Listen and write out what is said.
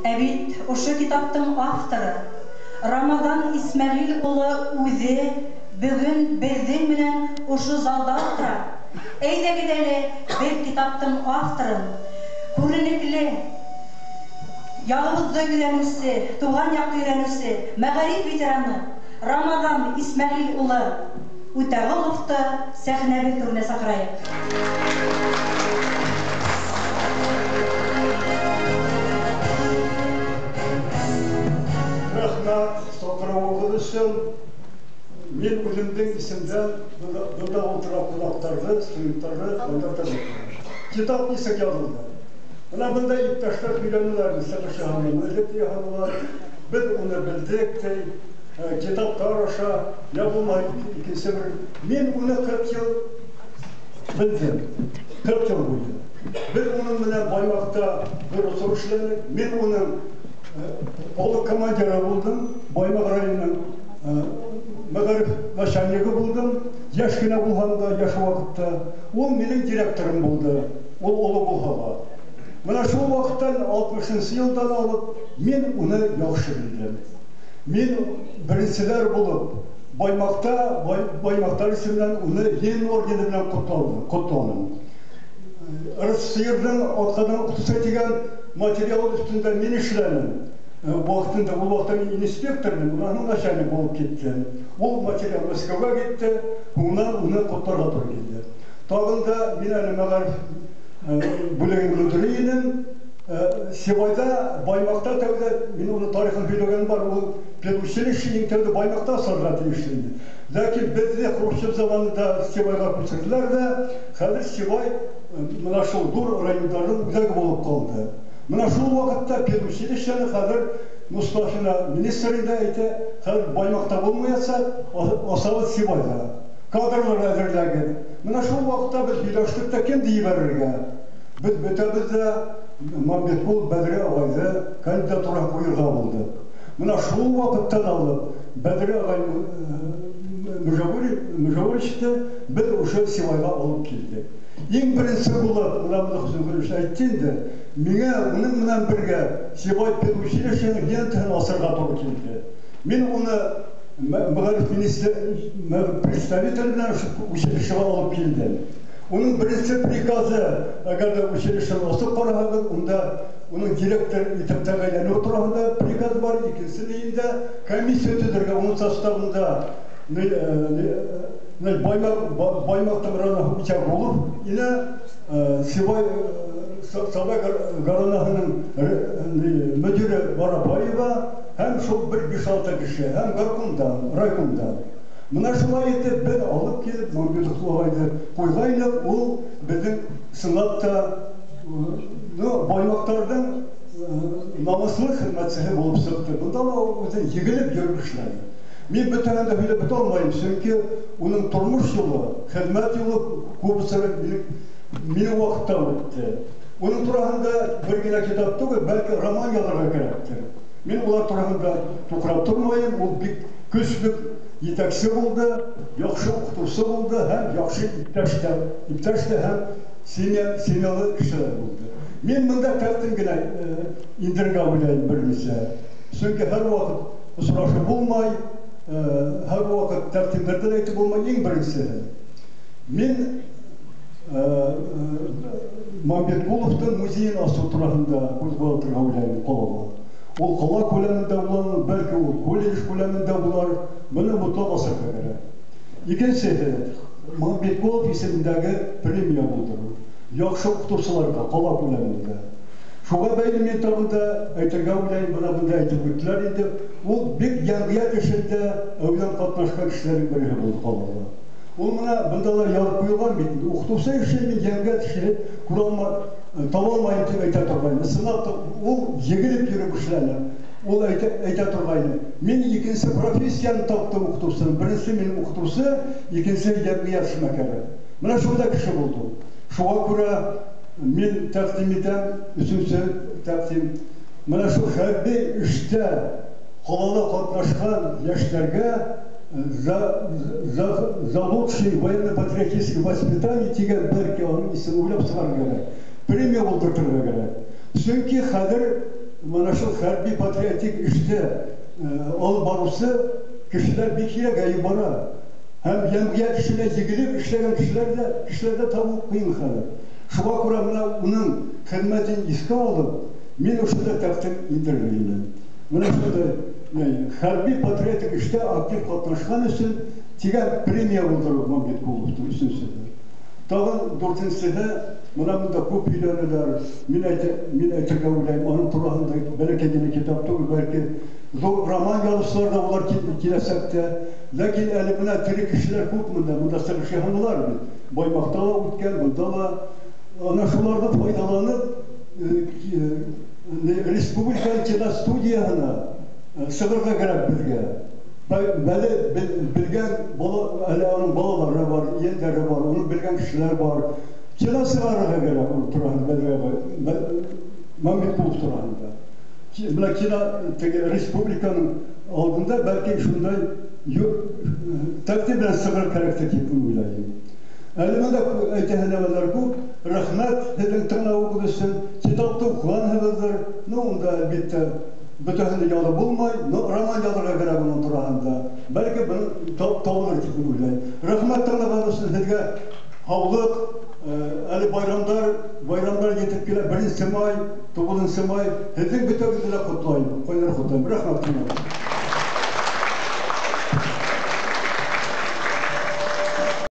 Ә бит ошо китаптың авторы Рамаҙан Исмәғил улы үҙе бөгөн беҙҙең менән ошо залда ултыра. Әйҙәгеҙ әле беҙ китаптың авторын, күренекле яғыбыҙҙы өйрәнеүсе, тыуған яҡты өйрәнеүсе, мәғариф ветераны Рамаҙан Исмәғил улы Үтәғоловты сәхнәбеҙ түренә саҡырайыҡ. Рәхмәт саҡырыуығыҙ өсөн. Мин үҙемдең исемдән бында ултырған ҡунаҡтарҙы, студенттарҙы ҡайнар. Китап нисек яҙылды? Бына бында иптәштәр һөйләнеләр, сығыш яһаны, элек яһанылар. Беҙ уны белдек, ти, китаптар аша, я булмаһа икенсе бер. Мин уны 40 йыл белдем. 40 йыл буйы. Беҙ уның менән Баймаҡта бер осор эшләнек. Мин уның полк командиры булдым, Баймаҡ районының мәғариф начальнигы булдым. Йәш кенә булһам да, йәш ваҡытта. Ул минең директорым булды. Ул оло булһа ла. Менә шул ваҡыттан 60 йылдан алып мин уны яҡшы белдем. Мин беренселәр булып Баймаҡта, Баймаҡтар исеменән уны Ленин ордены менән ҡотланым. РСФСР-ҙың атҡаҙанған уҡытыусы тигән материал өҫтөндә мин эшләнем. Ваҡытында, ул ваҡытта мин инспектор инем, унан һуң начальник булып киттем. Ул материал Мәскәүгә китте, һуңынан уны ҡотларға тура килде. Тағын да мин әле мәғариф бүлеге мөдире инем. Сибайҙа, Баймаҡта тәүҙә, мин уның тарихын һөйләгәнем бар, ул педучилище иң тәүҙә Баймаҡта асырға тейешле ине. Ләкин беҙҙе Хрущев заманында Сибайға күсерҙеләр ҙә, хәҙер Сибай мына шул ҙур райондарҙың үҙәге булып ҡалды. Мына шул ваҡытта педучилищены хәҙер Мустафина министр инде әйтә, хәҙер Баймаҡта булмаясаҡ, асабыҙ Сибайҙа. Кадрлар әҙерләгеҙ. Мына шул ваҡытта беҙ һөйләштек тә кемде ебәрергә? Беҙ бөтәбеҙ ҙә Мамбетҡол Бәҙри ағайҙы кандидатура ҡуйырға булдыҡ. Мына шул ваҡыттан алып Бәҙри ағай Мөжәүировичты беҙ ошо Сибайға алып килдек. Иң беренсе булып, мына быны Хөсәйен Хәлилович әйтте инде, миңә уның менән бергә Сибай педучилищеның лентаһын асырға тура килде. Мин уны мәғариф министры представитель менән училищеға алып килдем. Уның беренсе приказы, әгәр ҙә училищены асып ҡараһағыҙ, унда уның директор итеп тәғәйенләнеүе тураһында приказ бар, икенсе нейендә комиссия төҙөргә, уның составында Баймаҡтың районы Үтәғолов ине, Сибай Сабай горонаһының мөдире Барабаева һәм шул бер 5-6 кеше, һәм горкомдан, райкомдан. Мына шулай итеп беҙ алып килеп Мамбетҡол ағайҙы ҡуйғайныҡ, ул беҙҙең ысынлап та Баймаҡтарҙың намыҫлы хеҙмәтсеһе булып сыҡты. Бында ла ул үҙе егелеп йөрөп эшләне. Мин бөтәһен дә һөйләп бөтә алмайым, сөнки уның тормош юлы, хеҙмәт юлы күбесен минең ваҡытта үтте. Уның тураһында бер генә китап түгел, бәлки роман яҙырға кәрәктер. Мин улар тураһында туҡрап тормайым, ул бик көслө етәксе булды, яҡшы уҡытыусы булды һәм яҡшы иптәш тә һәм семьялы кешеләр булды. Мин бында тәҡдим генә индерергә уйлайым бер нисә. Сөнки һәр ваҡыт осрашып булмай, һәр ваҡыт тәҡдимдәрҙе лә әйтеп булмай. Иң беренсеһе, мин Мамбетҡоловтың музейын асыу тураһында ҡуҙғалтырға уйлайым ҡалала. Ул ҡала күләмендә булар, бәлки ул колледж күләмендә булар, быны мотлаҡ асырға кәрәк. Икенсеһе, Мамбетҡолов исемендәге премия булдырыу. Яҡшы уҡытыусыларға ҡала күләмендә. Шуға бәйле мин тағын да әйтергә уйлайым, бына бында әйтеп үттеләр инде. Ул бик йәмғиәт эшендә әүҙем ҡатнашҡан кешеләрҙең береһе булды ҡалала. Ул мына бында ла яҙып ҡуйылған бит инде. Уҡытыусы эше мин йәмғиәт эше күрә алма, таба алмайым тип әйтә торғайны. Ысынлап та ул егелеп йөрөп эшләне. Ул әйтә торғайны. Мин икенсе профессияны таптым уҡытыусының. Беренсе мин уҡытыусы, икенсе йәмғиәт эшмәкәре. Мына шунда кеше булды ул. Шуға күрә мин тәҡдим итәм, өсөнсө тәҡдим. Мына шул хәрби эштә ҡалала ҡатнашҡан йәштәргә за лучшее военно-патриотическое воспитание тигән бәлки аның исемен уйлап сығарырға кәрәк. Премия булдыртырға кәрәк. Сөнки хәҙер Менә шул хәрби патриотик эштә алып баручы кешеләр бик сирәгәеп бара. Һәм җәмгыять эшенә җигелеп эшләгән кешеләр дә табу кыен хәзер. Шуңа күрә менә уның хезмәтен искә алып, мин ошондай тәкъдим итергә идем. Менә шундай хәрби патриотик эштә актив катнашкан өчен дигән премия булдыру Мамбеткуловның өченчесе. Тагын дүртенчесе, менә монда күп өйләнәләр. Мин әйтергә уйлыйм, аның турында бәләкәй генә китап түгел, бәлки зур роман язучылар да булар киләчәктә. Ләкин әле менә тере кешеләр күп монда, монда чыгыш ясадылар бит. Баймакта ла үткән, монда ла. Ана шуларны файдаланып, республика киностудияһына чыгарга кирәк безгә. Бәле белгән бала, әле аның балалары бар, ейәннәре бар, аны белгән кешеләр бар. Кино чыгарырга кирәк аның турында, Мамбеткулов турында. Менә кино теге республиканың алдында бәлки шундай тәкъдим белән чыгарыр кирәк дип уйлыйм. Әле монда әйтәһе нәмәләр күп. Рәхмәт һеҙҙең тыңлауығыҙ өсөн. Китапты уҡығанһығыҙҙыр. Ну, унда әлбиттә бөтәһен дә яҙып булмай, но роман яҙырға кәрәк уның тураһында. Бәлки быны табылыр тип уйлайым. Рәхмәт тыңлаған өсөн һеҙгә һаулыҡ, әле байрамдар етеп килә, 1 май, 9 май. Һеҙҙең бөтәгеҙҙе лә ҡотлайым, ҡайнар ҡотлайым. Рәхмәт тыңлаған.